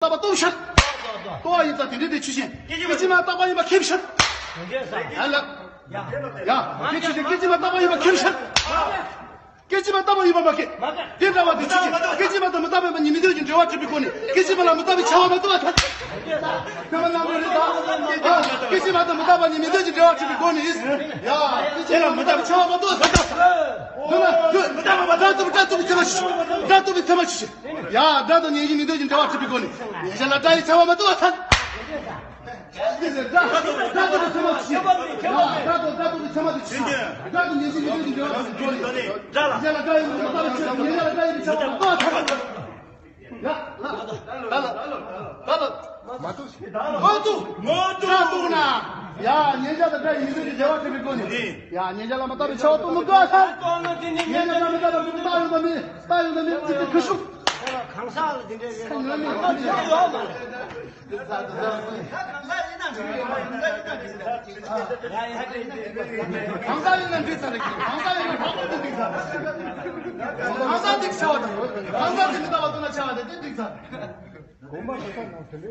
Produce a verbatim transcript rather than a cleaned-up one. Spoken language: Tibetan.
རྟག་པ་རྟོགས་ཤར། རྟོགས་པ་ཡིན་ཙང་དེ་འདྲའི་དེ་ཆུ་ཤེས། སྐད་ཅིག་མ་རྟག་པ་ཡིན་པ་ཁེབས་ཤར། ཡ་ལ། ཡ། དེ་ཆུ་ཤེས་སྐད་ཅིག་མ་རྟག་པ་ཡིན་པ་ཁེབས་ཤར། སྐད་ཅིག་མ་རྟག་པ་ཡིན་པ་མ་ཁེབས། དེ་འདྲ་བ་དེ་ཆུ་ཤེས་སྐད་ཅིག་མ་དང་མི་རྟག་པའི་མི་གཉིས་མི་འདོད་ཀྱི་འབྲེལ་བ་གྲུབ་པའི་སྒོ་ནས་སྐད་ཅིག་མ་ལ་མི་རྟག་པའི་ཆ་བ་མ་རྟོགས་པ་ཐལ། ཚད་མ་རྣམ་འགྲེལ་རེད་ད། སྐད་ཅིག་མ་རྟག་པ་གཉིས་མི་འདོད་ཀྱི་འབྲེལ་བ་གྲུབ་པའི་སྒོ་ནས། ཡ། སྐད་ཅིག་མ་རྟག་པའི་ཆ་བ་མ་རྟོགས་པ་ཐལ། དོན་ལ་དོན་མི་རྟག་པ་མ་རྟག་ཏུ་རྟག་ཏུ་བའི་ཚད་མ་ཆུ་ཤེས། རྟག་ཏུ་བའི་ཚད་མ་ཆུ་ཤེས། ཡ། སྒྲ་དང་ཉན་ཞིང་མི་འདོད་ཀྱི་འབྲེལ་བ་གྲུབ་པའི་སྒོ་ནས་ཉན་བྱ་ལ་སྒྲ་ཡི་ཆ་བ་མ་རྟོགས་པ་ཐལ། སྒྲ་དང་སྒྲ་དང་ཚད་མ་ཆུ་ཤེས། སྒྲ་དང་སྒྲ་དང་ཚད་མ་དེ་ཆུ་ཤེས། སྒྲ་དང་ཉན་ཞིང་མི་འདོད་ཀྱི་འབྲེལ་བ་གྲུབ་པའི་སྒོ་ནས་སྒྲ་ལ་སྒྲ་ཡི་མི་རྟག་པའི་ཆ་བ་ཉན་བྱ་ལ་སྒྲ་ཡི་ཆ་བ་མ་རྟོགས་པ་ཐལ། ཡ། ད་ལ། ད་ལ། ད་ལ། མ་གཏོགས། མ་གཏོགས་ན། ཡ། ཉན་བྱ་དང་སྒྲ་ཡི་མི་འདོད་ཀྱི་འབྲེལ་བ་གྲུབ་པའི་སྒོ་ནས། ཡ། ཉན་བྱ་ལ་མི་རྟག་པའི་ཆ་བ་རྟོགས་མི་དགོས་ཨ་ཐལ། ཉན་བྱ་ལ་མི་རྟག་པའི་རྟགས་ཡོད་དམ་མེད། རྟགས་ཡོད་དམ་མེད་ཅི་སྟེ་ཁུ་ཤུ། གང་ཟག་ལ་དེ་འདྲའི་རེད། གང་ཟག་ཡིན་ན་འགྲིག་ས་རེད། གང་ཟག་ཡིན་ན་འགྲིག་ས་རེད། གང་ཟག་ཡིན་ན་འགྲིག་ས་རེད། གང་ཟག་འགྲིག་ས་བ་དང་། གང་ཟག་འགྲིག་མི་རྟག་པ་ལྟོས་ན་ཆ་བ་དེ་དེ་འགྲིག་ས་རེད། དགོངས་པ་མི་ཚང་ནང་དེ་འདྲ།